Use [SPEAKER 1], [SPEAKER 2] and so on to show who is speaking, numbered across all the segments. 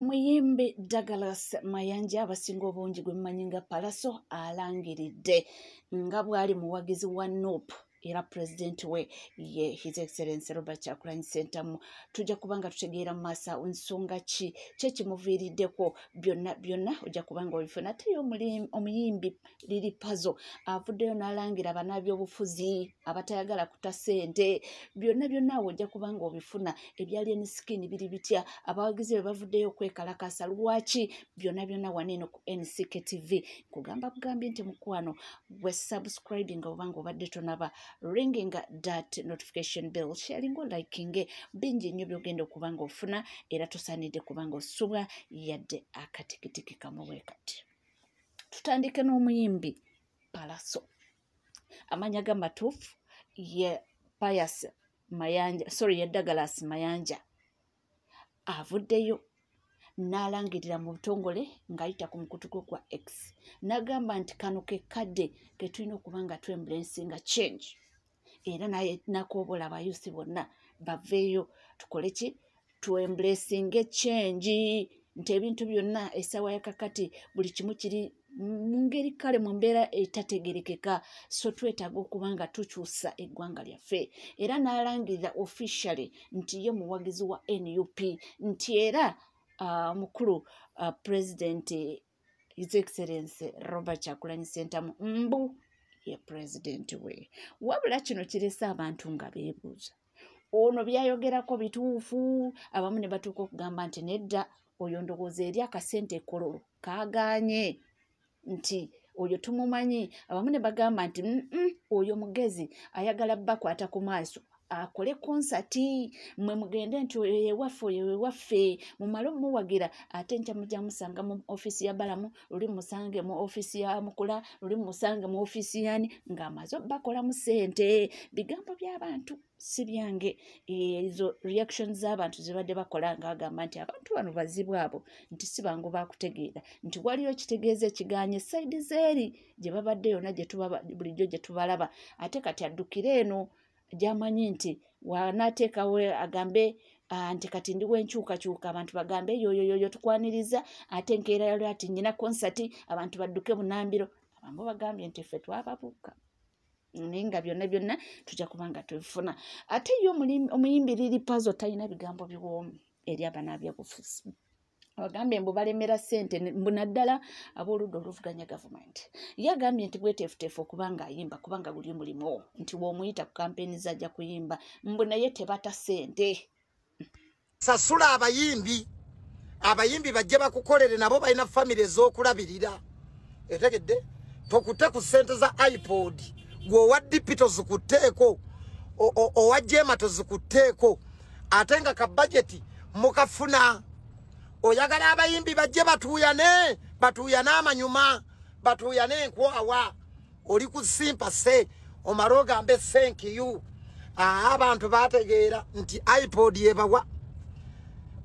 [SPEAKER 1] Muyimbi Douglas Mayanja abasinga obungi gwe mumanyi nga Pallaso alangiridde nga bw'ali muwagizi wa NUP era pulezidenti we ye His Excellency Robert Kyagulanyi Ssentamu. Tujja kuba nga tutegeera mu maaso awo nsonga ki ki ekimuviiriddeko, byonna byonna ojja kuba nga obifuna. Ate ye omuyimbi Lil Pazo avuddeyo n'alangira bannabyobufuzi abatayagala kuta ssente, byonna byonna awo ojja kuba nga obifuna. Ebya Alien Skin biri bitya, abawagizi be bavuddeyo okwekalakaasa lwaki, byonna byonna wano eno ku NCK TV. Nkugamba bugambi nti mukwano gwe subscribing oba nga obadde tonaba, ringing that notification bell, sharing or liking, bingi nnyo by'ogenda okuba nga ofuna era tosaanidde kuba nga osubwa yadde akatikitiki kamu bwe kati. Tutandike n'omuyimbi Pallaso. Amannya ge amatuufu ye Pius Mayanja, sorry, ye Douglas Mayanja. Avuddeyo n'alangirira mu butongole ng'ayita ku mukutu gwe gwa X, n'agamba nti kano ke kadde ke tulina okuba nga twembracinga change, era naye nakoobola abayusi bonna baveeyo tukole ki, twembracinge change, nti ebintu byonna essaawa ya kakati buli kimu kiri mu ngeri kale mu mbeera etategerekeka, so twetaaga okuba nga tukyusa eggwanga lyaffe. Era n'alangirira officially nti ye muwagizi wa NUP, nti era mukulu President His Excellency Robert Kyagulanyi Ssentamu mbu ye pulezidenti we. Wabula kino kirese abantu nga beebuuza, ono by'ayogerako bituufu? Abamu ne batuuka okugamba nti nedda, oyo ndowooza eri akasente ekololo kaagaanye, nti oyo tumumanyi. Abamu ne bagamba nti oyo mugezi, ayagala bakwata ku maaso akole konsati, mmwe mugende nti oyo yewaffe, oyo yewaffe, mumale omumuwagira, ate enkya mujja musanga mu ofiisi ya Balamu, luli musange mu ofiisi ya Mukula, luli musange mu ofiisi yani, ng'amaze bakolamu ssente. Bigambo by'abantu si byange, ezo reactions z'abantu zibadde bakola nga bagamba nti abantu bano bazibu abo, nti si bangu bakutegeera, nti waliyo kitegeeza ekiganye side z'eri gye babadde yonna bulijjo gye tubalaba, ate kati addukire eno gy'amanyi nti w'anaateekawo agambe nti kati ndi w'enkyukakyuka, abantu bagambe yoyoyoyo tukwaniriza, ate enkeera yali ati nnyina konsati, abantu badduke bunambiro. Abamu bagambye nti ffe twababuuka, naye nga byonna byonna tujja kuba nga tubifuna. Ate ye omuyimbi Lil Pazo talina bigambo biwoomu eri abannabyabufuzi. Agambye mbu balemera ssente, mbu naddala ab'oludda oluvuganya gavumenti. Ye agambye nti bweteefuteefu okuba ng'ayimba kubanga guli mulimu, nti bw'omuyita ku kampeyini z'ajja kuyimba, mbu naye tebata ssente.
[SPEAKER 2] Sasula abayimbi, abayimbi bajje bakukolere, nabo balina famire ez'okulabirira. Etegedde tokute ku ssente za iPod, gwe owa DP tozikutteeko, owa Jema tozikutteeko, ate nga ka bajeti mukafuna. Oyagala abayimbi bajje batuuyane, batuuyane amanyuma, batuuyane enkwawa, oli ku simpa se omale ogambe thank you. Abantu bategeera nti iPod yebawa,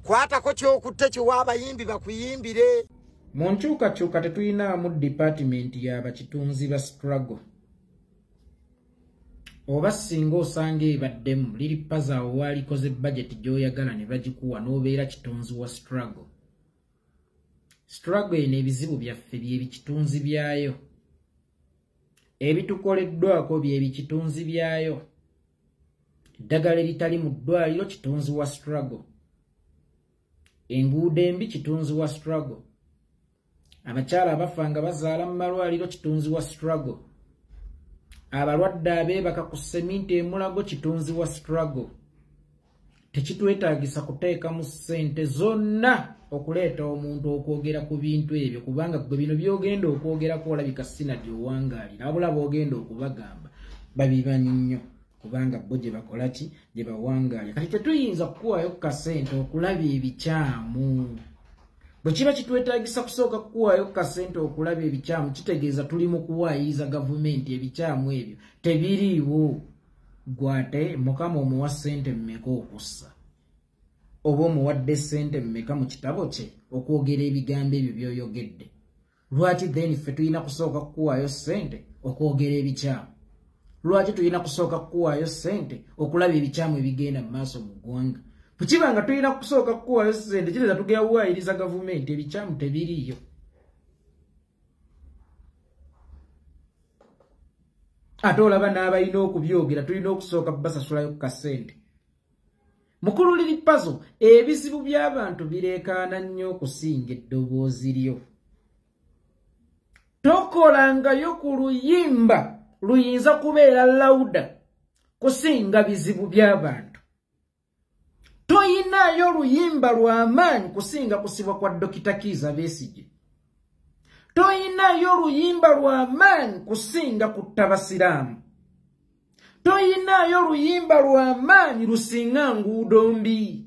[SPEAKER 2] kwatako kyokutte kiwa abayimbi bakuyimbire.
[SPEAKER 3] Mu nkyukakyuka tetuyinaamu dipaatimenti y'abakitunzi ba struggle, oba singa osanga ebaddemu Lil Pazo awo waalikoze bajeti gy'oyagala ne bagikuwa n'obeera kitunzi wa struggle. Struggle eno ebizibu byaffe bye bikitunzi byayo, ebitukoleddwako bye bikitunzi byayo, eddagala eritali mu ddwaliro kitunzi wa struggle, enguudo embi kitunzi wa struggle, abakyala abafa nga bazaala mu malwaliro kitunzi wa struggle, abalwadde abeebaka ku seminti emulago kitunzi wa struggle. Tekitwetaagisa kuteekamu ssente zonna okuleeta omuntu okwogera ku bintu ebyo, kubanga gwe bino by'ogenda okwogerako olabika sina gy'owangaalira, wabula b'ogenda okubagamba babimanyi nnyo, kubanga bo gye bakola ki, gye bawangaalira. Kati tetuyinza kukuwaayo ku kasente okulaba ebikyamu. Bwe kiba kitwetaagisa kusooka kukuwaayo ku kasente okulaba ebikyamu, kitegeeza tuli mu kuwaayiza gavumenti, ebikyamu ebyo tebiriiwo. Gwate Mukama omuwa ssente mmeka okussa, oba omuwadde ssente mmeka mu kitabo kye okwogera ebigambo ebyo by'oyogedde? Lwaki then ffe tulina kusooka kukuwaayo ssente okwogera ebikyamu? Lwaki tulina kusooka kukuwaayo ssente okulaba ebikyamu ebigenda mu maaso mu ggwanga? Bwe Bwe nga tulina kusooka kukuwayo ssente, kitegeeza tugenda kuwaayiriza gavumenti, ebikyamu tebiriiyo. Ate olaba n'abalina okubyogera tulina okusooka basasulayo ku kasente. Mukulu Lil Pazo, ebizibu by'abantu bireekaana nnyo okusinga eddoboozi lyo. Tokolangayo ku luyimba luyinza kubeera lawuda kusinga bizibu by'abantu. Toyinaayo luyimba lw'amaanyi kusinga kusibwa kwa Dokita Kiiza Besigye. Toyinaayo luyimba lw'amaanyi kusinga kutta basiraamu. Toyinaayo luyimba lw'amaanyi lusinga nguudo mbi.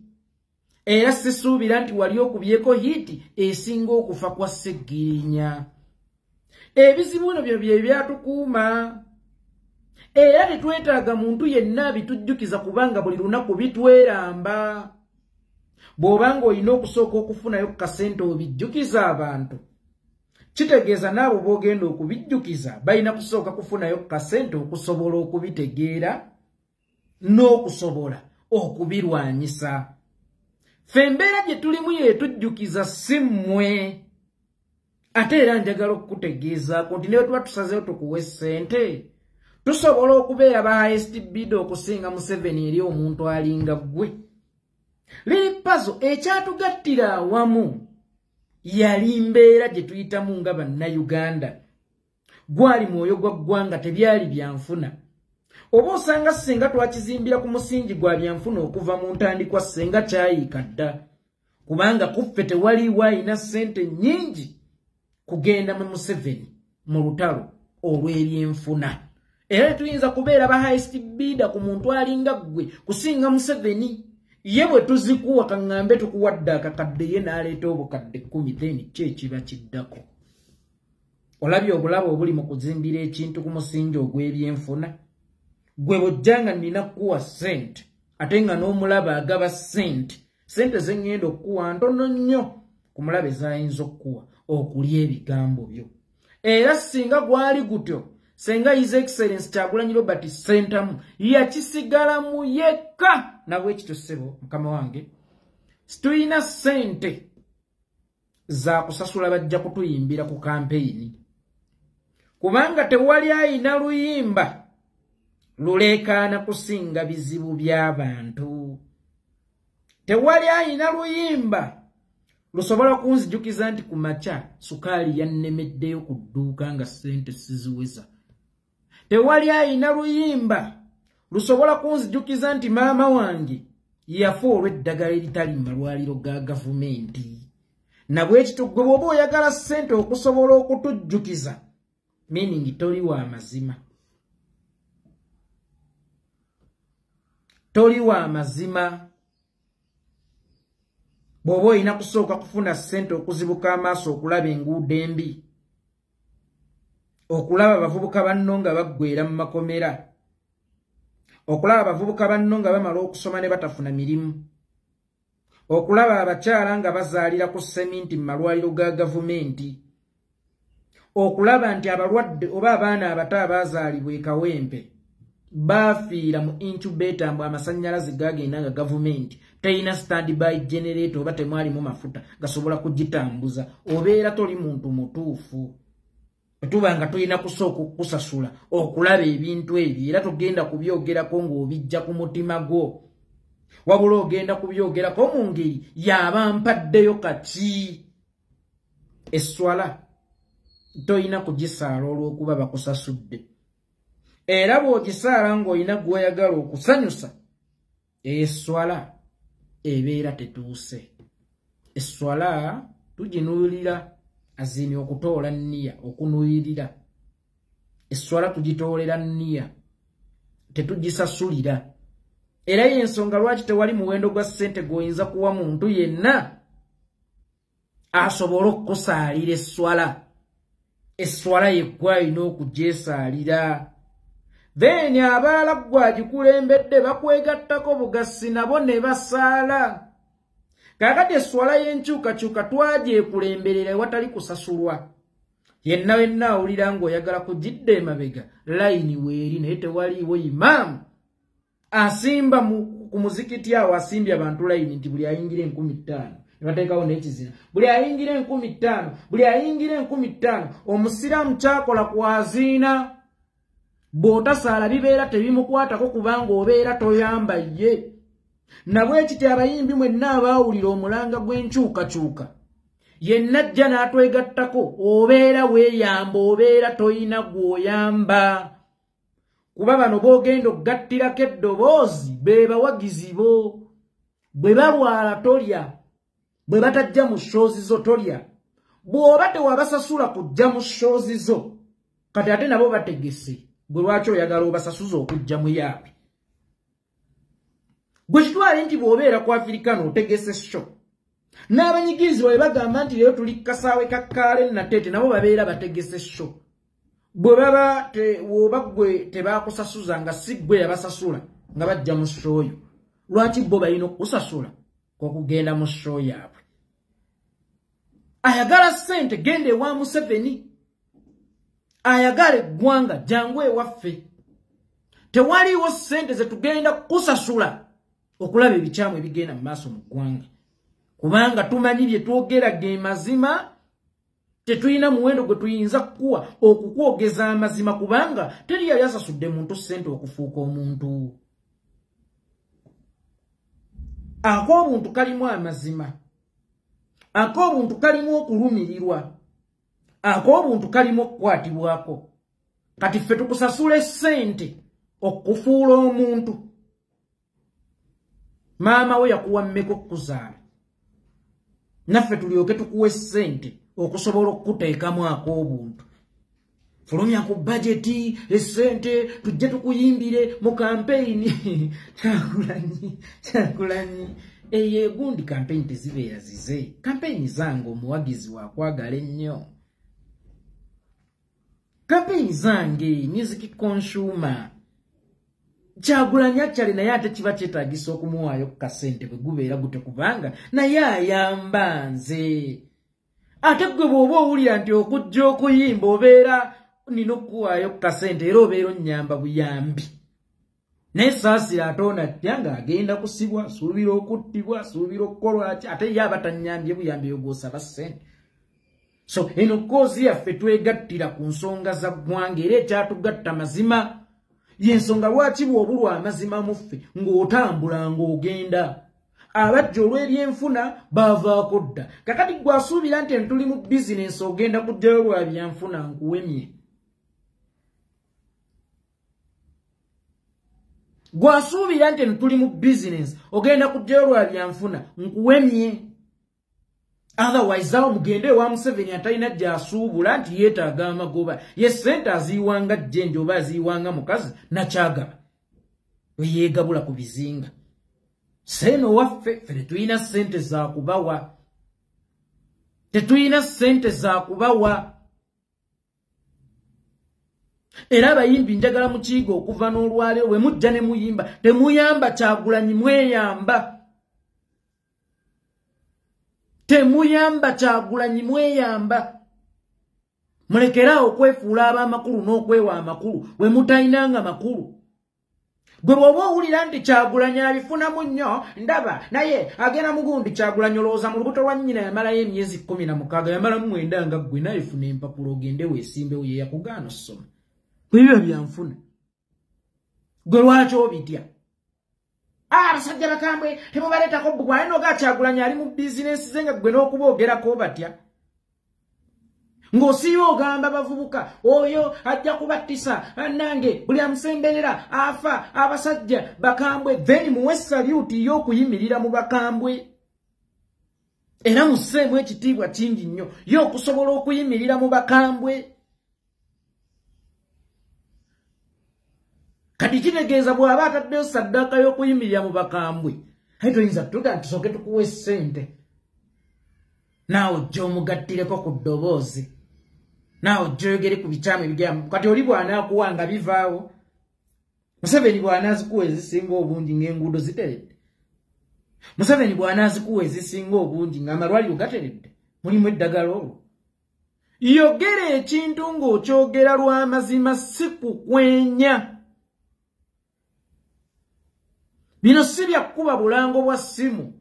[SPEAKER 3] Era sisuubira nti wali okubyeko hiiti esinga okufa kwa Ssegirinya. Ebizibu bino byo bye byatukuuma. Era tetwetaaga muntu yenna abitujjukiza kubanga buli lunaku bitweramba. Bw'obanga olina okusooka okufunayo ku kasente obijjukiza abantu, kitegeeza n'abo b'ogenda okubijjukiza balina kusooka kufunayo ku kasente okusobola okubitegeera n'okusobola okubirwanyisa. Ffe embeera gye tulimu yeetujjukiza si mmwe. Ate era njagala okukutegeezaako nti ne bwe tuba tusazeewo tukuwe ssente, tusobola okubeera ba highest bidder okusinga Museveni eri omuntu alinga ggwe. Lil Pazo, ekyatugattira awamu yali mbeera gye tuyitamu nga bannayuganda. Gwali mwoyo gwa ggwanga, tebyali byanfuna. Oba osanga ssinga twakizimbira ku musingi gwa byanfuna okuva mu ntandikwa, ssinga kyayiika dda, kubanga ku ffe tewaliiwo ayina ssente nnyingi kugenda mu Museveni mu lutalo olw'ebyenfuna. Era tuyinza kubeera ba highest bidder ku muntu alinga ggwe kusinga Museveni. Ye bwe tuzikuwa, kaŋŋambe tukuwadde akakadde, ye n'aleeta obukadde 10, then ki ekiba kiddako? Olabye obulabo obuli mu kuzimbira ekintu ku musingi ogw'ebyenfuna? Gwe bw'ojja nga nnina kukuwa ssente, ate nga n'omulaba agaba ssente, ssente ze ŋŋenda okukuwa ntono nnyo ku mulabe z'ayinza okukuwa okulya ebigambo byo. Era singa gwali gutyo, senga His Excellence Kyagulanyi Robert Ssentamu yakisigalamu yekka. Nabwe kityo ssebo mukama wange, situlina ssente za kusasula bajja kutuyimbira ku kampeyini, kubanga tewali ayina luyimba luleekaana kusinga bizibu by'abantu. Tewali ayina luyimba lusobola kunzijukiza nti ku makya sukaali yannemeddeyo ku dduuka nga ssente siziweza. Tewali ayina luyimba lusobola kunzijukiza nti maama wange yafa olw'eddagala eritali mu malwaliro ga gavumenti. Nabwe kityo gwe bw'oba oyagala ssente okusobola okutujjukiza, meaning toli wa mazima. Toli wa mazima. Bw'oba olina kusooka kufuna ssente okuzibuka amaaso okulaba enguudo embi, okulaba abavubuka banno nga baggwera mu makomera, okulaba abavubuka banno nga bamala okusoma ne batafuna mirimu, okulaba abakyala nga bazaalira ku seminti mu malwaliro ga gavumenti, okulaba nti abalwadde oba abaana abato abaazaalibwa e Kawempe bafiira mu incubator mbu amasannyalaze gagenda nga gavumenti teyina standby generator oba temwalimu mafuta gasobola kugitambuza, obeera toli muntu mutuufu. Tuba nga tulina kusooka okukusasula okulaba ebintu ebyo, era togenda kubyogerako ng'obijja ku mutima gwo, wabula ogenda kubyogerako mu ngeri yaba mpaddeyo kaki. Esswala toyina kugisaala olw'okuba bakusasudde, era bw'ogisaala ng'olina gw'oyagala okusanyusa, esswala ebeera tetuuse. Esswala tuginuulira azini okutoola nniya, okunuuyirira. Esswala tugitoolera nniya, tetugisasulira. Era y'ensonga lwaki tewali muwendo gwa ssente gw'oyinza kuwa muntu yenna asobole okukusaalira esswala. Esswala ye ggwe alina okugyesaalira. Then abalala ggwe agikulembedde bakwegattako bugasi nabo ne basaala. Kaakati esswala y'enkyukakyuka twagyekulembera ewatali kusasulwa. Yenna wenna awulira ng'oyagala kugidda emabega, layini weeri, naye tewaliiwo imaamu Asimba ku muzikiti awo asimbye abantu layini nti buli ayingira 5000 ne bateekawo n'ekizina. Buli ayingira 5000, buli ayingira 5000. Omusiraamu kyakola kwaziina. Bw'otasaala bibeera tebimukwatako kubanga obeera toyamba ye. Nabwe kiti abayimbi mwenna abaawulira omulanga gw'enkyukakyuka, yenna ajja n'atwegattako, obeera weeyamba, obeera toyina gw'oyamba. Kuba bano b'ogenda okugattirako eddoboozi be bawagizi bo. Bwe balwala tolya, bwe batajja mu shows zo tolya. Bw'oba tewabasasula kujja mu shows zo, kati ate nabo bategese, gwe lwaki oyagala obasasuza okujja mu yaabwe? Gwe kitwale nti bw'obeera ku Africana otegese show, n'abanyigirizibwa bwe bagamba nti leero tuli kasaawe ka Kkaale Nateete, nabo babeera bategese show. Bwe baba woba gwe tebakusasuza nga si gwe yabasasula nga bajja mu show yo, lwaki bo balina okukusasula okugenda mu show yaabwe? Ayagala ssente genda ewa Museveni, ayagala eggwanga jangu ewaffe. Tewaliwo ssente ze tugenda kukusasula okulaba ebikyamu ebigenda mu maaso mu ggwanga, kubanga tumanyi bye twogera ge mazima. Tetulina muwendo gwe tuyinza kukuwa okukwogeza amazima, kubanga teri yali asasudde muntu ssente okufuuka omuntu. Ak'obuntu kalimu amazima, ak'obuntu kalimu okulumirirwa, ak'obuntu kalimu okukwatibwako. Kati ffe tukusasula essente okufuula omuntu. Maama we yakuwa mmeka okukuzaala? Naffe tulyoke tukuwa essente okusobola okukuteekamu ak'obuntu. Fulumya ku bajeti essente tujje tukuyimbire mu kampeyini. Kyagulanyi, Kyagulanyi, eyo egundi kampeyini tezibeera zize. Kampeyini zange omuwagizi wakwagala ennyo. Kampeyini zange music consumer Kyagulanyi akyali naye ate kiba kyetaagisa okumuwaayo ku kasente bwe gubeera gute, kubanga naye ayamba nze. Ate gwe bw'oba owulira nti okujja okuyimba obeera nina okukuwaayo ku kasente, era obeera onnyamba buyambi. Naye saasira ate ono atya ng'agenda kusibwa, asuubira okuttibwa, asuubira okukolwa ki, ate ye aba tannyambye buyambi eyo gw'osaba ssente. So eno cause yaffe twegattira ku nsonga za ggwanga, era ekyatugatta mazima. Y'ensonga lwaki bw'obulwa amazima mu ffe ng'otambula ng'ogenda. Abajja olw'ebyenfuna baavaako dda. Kakati gwe asuubira nti eno tuli mu bizinensi ogenda kujjayo lwa byanfuna, nkuwemye. Gwe asuubira nti eno tuli mu bizinensi ogenda kujjayo lwa byanfuna, nkuwemye. Otherwise awo mugende ewa Museveni atalina gy'asuubula nti yeetaaga amagoba. Ye ssente aziyiwanga jjenje oba aziyiwanga mukazi nakyagaba, we yeegabula ku bizinga. Seeno waffe ffe tetulina ssente za kubawa, tetulina ssente za kubawa. Era abayimbi njagala mukiiga okuva n'olwaleero, bwe mujja ne muyimba temuyamba Kyagulanyi, mweyamba. Temuyamba Kyagulanyi, mweyamba. Mulekeraawo okwefuula ab'amakulu n'okwewa amakulu bwe mutalinanga makulu. Gwe bw'oba owulira nti Kyagulanyi abifunamu nnyo, ndaba naye agenda mugundi. Kyagulanyi olowooza mu lubuto lwa nnyina yamalayo emyezi 16, yamalamu 9 nga ggwe. Naye funa empapula ogende weesimbewo, ye yakugaana ossoma. Bwe biba byanfuna, gwe lwaki obitya? Abasajja bakambwe temubaleetako bbugwa. Naye noga Kyagulanyi ali mu bizinensi ze nga ggwe n'okuboogerako batya. Ng'osiiba ogamba bavubuka oyo ajja kubattisa, bannange buli amusemberera afa, abasajja bakambwe. Then muwe saluti y'okuyimirira mu bakambwe, era musseemu ekitiibwa kingi nnyo ye okusobola okuyimirira mu bakambwe. Kati kitegeeza bw'aba ataddeyo saddaaka y'okuyimirira mu bakambwe, aye toyinza tuga nti tusooke tukuwe ssente naawe ojja omugattireko ku ddoboozi, naawe ojja oyogere ku bikyamu ebigamba. Kati oli bw'anaakuwa nga bivaawo, Museveni bw'anaazikuwa ezisinga obungi ng'enguudo ziteredde, Museveni bw'anaazikuwa ezisinga obungi ng'amalwaliro gateredde, mulimu eddagala olwo. Yogera ekintu ng'okyogera lw'amazima, si kukwenya. Bino si bya kuba bulango bwa ssimu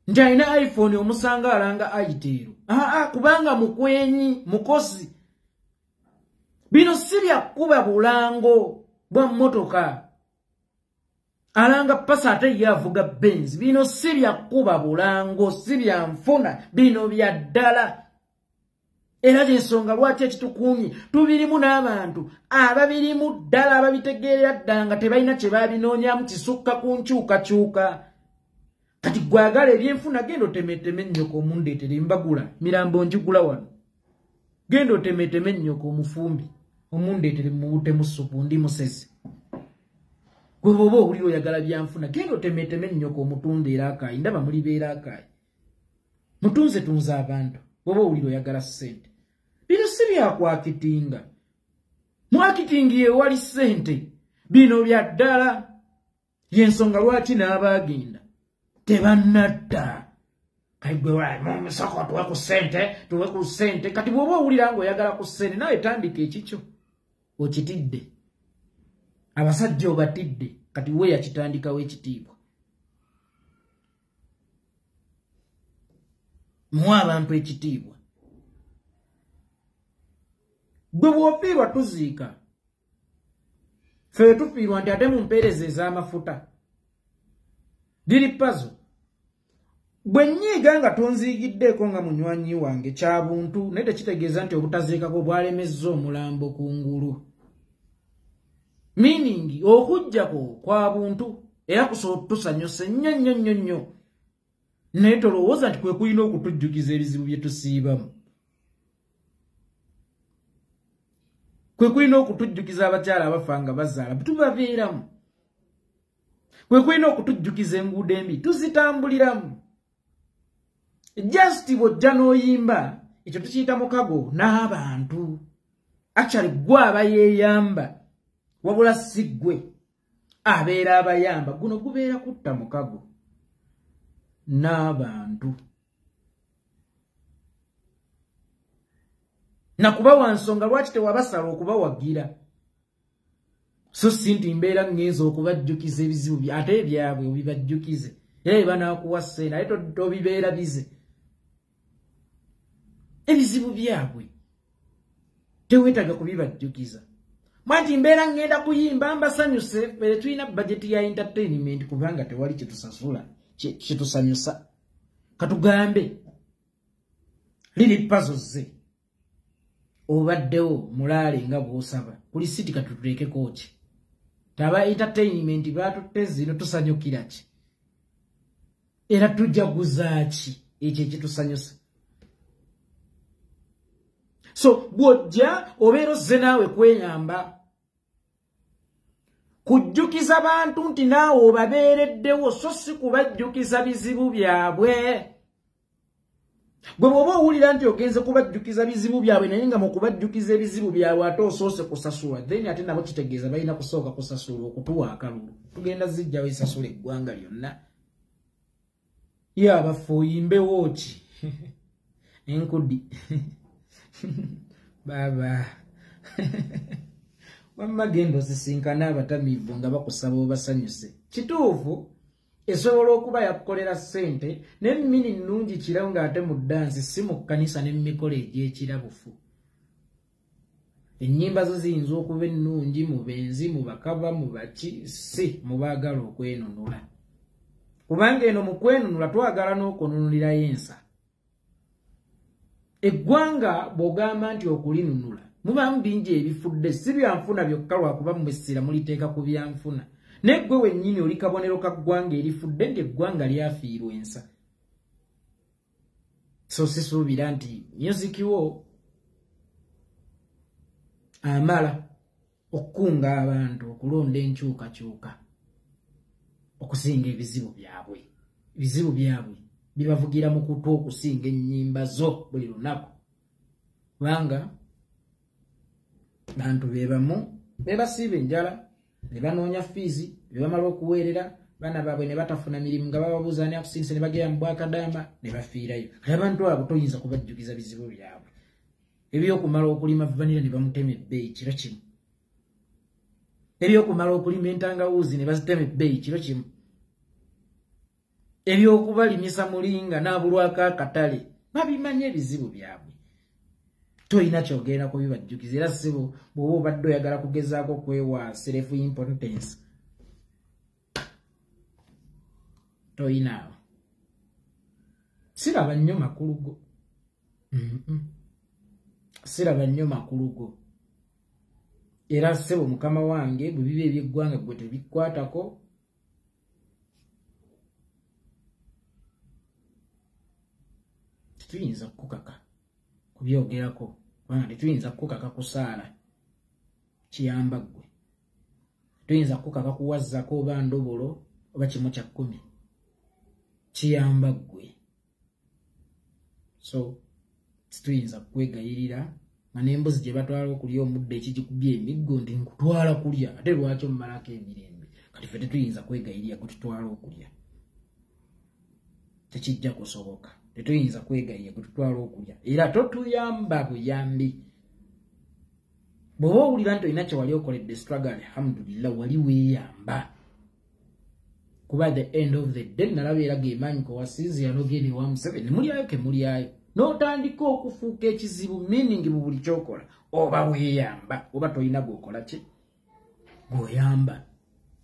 [SPEAKER 3] nti alina iPhone omusanga alanga Itel. Aa, kubanga mukwenyi mukozi. Bino si bya kuba bulango bwa mmotoka alanga pasa ate ye avuga Benz. Bino si bya kuba bulango, si bya nfuna, bino bya ddala. Era gyensonga lwaki ekitukuumye tubirimu n'abantu ababirimu ddala ababitegeerera ddala nga tebalina kye babinoonyamu kisukka ku nkyukakyuka. Kati gwagala ebyenfuna, genda otemeteme ennyoko omundeetere mbagula mirambo njigula wano. Genda otemeteme ennyoko omufumbi omundeetere muwutemu ssupu ndi musezi. Gwe bw'oba owulira oyagala byanfuna, genda otemeteme ennyoko omutunda era akaayi, ndaba mulibeera akaayi. Mutunze tunze abantu bw'oba owulira oyagala ssente. Bino si byakwakitinga. Mwakitingi yewali ssente. Bino bya ddala. Y'ensonga lwaki n'abaagenda tebannadda. Kati gwe musoko tuwe ku ssente, tuwe ku ssente. Kati bw'oba owulira ng'oyagala ku ssente, naawe tandika ekikyo okitidde. Abasajja obatidde, kati we yakitandikawo ekitiibwa. Muwe abantu ekitiibwa. Gwe bw'ofiirwa tuziika. Ffe tufiirwa nti ate mu mpeereza ez'amafuta. Diri pazo. Bwe nnyiiga nga tonziigiddeeko nga munywanyi wange kya buntu, naye tekitegeeza nti obutaziikako bwalemezza omulambo ku ngulu. Meaning okuggyako kwa buntu era kusobola otutusanyusa nnyo nnyo nnyo nnyo. Naye tolowooza nti kwe kulina okutujjukiza ebizibu bye tusiibamu. Kwe kulina okutujjukiza abakyala abafa nga bazaala tubabeeramu. Kwe kulina okutujjukiza enguudo embi tuzitambuliramu. Just bw'ojja n'oyimba ekyo tukiyita mukago n'abantu. Actually gwe aba yeeyamba wabula si ggwe abeera abayamba. Guno gubeera kutta mukago n'abantu. Nakubawa nsonga lwaki tewabasala okubawagira. So si nti mbeera ŋŋenza okubajjukiza ebizibu ate ebyabwe obibajjukize. Era banaakuwa ssente ate tobibeera bize. Ebizibu byabwe teweetaaga kubibajjukiza. Mwanti mbeera ŋŋenda kuyimba mbasanyuse, ffe tulina bajeti ya entertainment kubanga tewali kyetusasula kyetusanyusa. Katugambe liri pazo ze obaddewo mulaale nga bw'osaba ku lisiti katutuleekeko ki? Taba entertainment baatutte zino tusanyukira ki? Era tujaguza ki ekyo ekitusanyusa? So bw'ojja obeera ozze naawe kweyamba kujjukiza bantu nti naawe obabeereddewo, so si kubajjukiza bizibu byabwe. Gwe bw'oba owulira nti ogenze kubajjukiza bizibu byabwe naye nga mu kubajjukiza ebizibu byabwe ate osoose kusasula, then ate nabo kitegeeza balina kusooka kusasula okutuwa akalulu. Tugenda zijjawo esasula eggwanga lyonna. Ye abaffe oyimbewo ki? Enkudi. Baba. Wamma genda osisinkane abatamiivu nga bakusaba obasanyuse. Kituufu esobola okuba yakukolera ssente n'emmini nnungi kirawo ng'ate mu ddansi si mu kkanisa n'emikolo egy'ekirabufu. Ennyimba zo ziyinza okuba ennungi mu benzi, mu bakaba, mu baki, si mu baagala okwenunula. Kubanga eno mu kwenunula twagala n'okununulirayo ensa. Eggwanga bw'ogamba nti okulinunula mubaamu bingi ebifudde, si byanfuna byokka lwakuba mmwe essira muliteeka ku byanfuna. Naye ggwe wennyini oli kabonero ka ggwanga erifudde nti eggwanga lyafiirwa ensa. So sisuubira nti music wo amala okukunga abantu okulonda enkyukakyuka okusinga ebizibu byabwe. Ebizibu byabwe bibavugira mu kutu okusinga ennyimba zo buli lunaku. Kubanga bantu be bamu be basiiba enjala, ne banoonya fiizi, be bamala okuweerera baana baabwe ne batafuna mirimu nga bababuuza ani akusindise ne bagenda mu bwakadaama ne bafiirayo. Kale abantu abo toyinza kubajjukiza bizibu byabwe. Ebyokumala okulima vanira ne bamutema ebbeeyi kiro kimu. Ebyokumala okulima entangawuzi ne bazitema ebbeeyi kiro kimu. Ebyokubalimisa mulinga n'abulwako akatale babimanyi ebizibu byabwe. Toyina kyogenda kubibajjukiza. Era ssebo bw'oba obadde oyagala kugezaako kwewa self importance, toyinaawo. Siraba nnyo makulu go. Siraba nnyo makulu go. Era ssebo mukama wange bwe biba ebyeggwanga gwe tebikwatako, tetuyinza kukukaka kubyogerako, kubanga tetuyinza kukukaka kusaala kiyamba ggwe. Tetuyinza kukukaka kuwazzako oba ndobolo oba 1/10 kiyamba ggwe. So tetuyinza kwegayirira nga n'embuzi gye batwala okulya omuddo ekigikubye emiggo nti nkutwala kulya, ate lwaki omumalako emirembe? Kati ffe tetuyinza kwegayirira gwe tutwala okulya, tekijja kusoboka. Tetuyinza kwegayirira gwe tutwala okulya, era totuyamba buyambi. Bw'oba owulira nti olina kye wali okoledde struggle, alhamdulillah wali weeyamba. Kuba at the end of the day nalaba era gemaanyi kowasinzira n'ogenda ewa Museveni mulyayo ke mulyayo, n'otandika okufuuka ekizibu, meaning mu buli kyokola oba weeyamba oba tolina gw'okola ki gw'oyamba.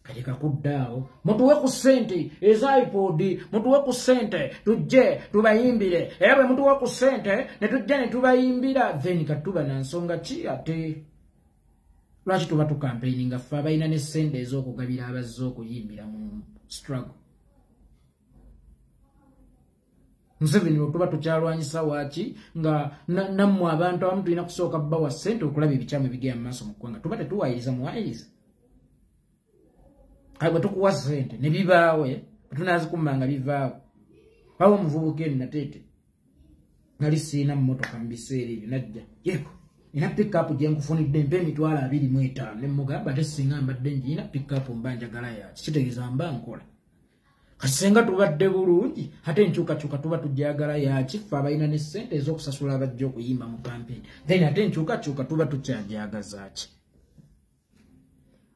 [SPEAKER 3] Kati kakuddaawo mutuwe ku ssente eza iPod, mutuwe ku ssente tujje tubayimbire, era bwe mutuwe ku ssente ne tujja ne tubayimbira, then katuba na nsonga ki ate lwaki tuba tukampeininga ffe abalina ne ssente ez'okugabira abazze okuyimbira mu struggle? Museveni bwe tuba tukyalwanyisa waaki nga nammwe abantu abamu tulina kusooka bbawa ssente okulaba ebikyamu ebigenda mu maaso mu ggwanga, tuba tetuwayiriza muwayiriza. Kale bwe tukuwa ssente ne bibaawe, bwe tunaazikummanga bivaawo. Bawo omuvubuka eno Nateete, nali siina mmotoka mu biseera ebyo, najja yeko nina pickup gye nkufunidde mpa 25,000, ne mmugamba ate singa mbadde ngirina pickup mba njagala yaki, kitegeeza mba nkola. Kati singa tubadde bulungi ate enkyukakyuka tuba tujagala yaki, ffe abalina ne ssente ez'okusasula abajja okuyimba mu campaign, then ate enkyukakyuka tuba tukyajagaza ki?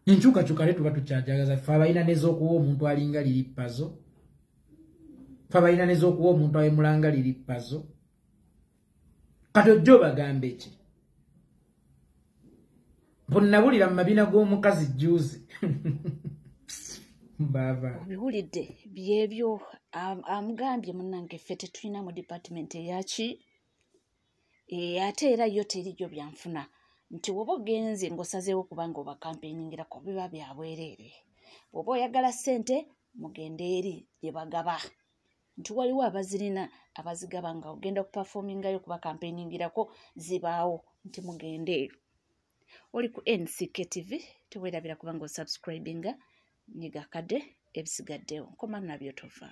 [SPEAKER 3] Enkyukakyuka ate tuba tukyajagaza ffe abalina n'ez'okuwa omuntu alinga liri pazo, ffe abalina n'ez'okuwa omuntu ayemulanga liri pazo. Kati ojja obagambe ki? Mpo nabulira mu mabina g'omukazi jjuuzi. Mbava.
[SPEAKER 1] Obiwulidde byebyo amugambye munnange ffe tetulina mu department eyaki, ate era yo teriyo byanfuna nti woba ogenze ng'osazeewo kubanga oba campaigningirako biba bya bwereere. Bw'oba oyagala ssente mugende eri gye bagaba, nti waliwo abazirina abazigaba nga ogenda okuperformingayo kuba campaigningirako zibaawo, nti mugende eyo. Oli ku NCK TV, teweerabira kubanga osubscribinga, nyiga akadde ebisigaddewo nkoma nabyo tova.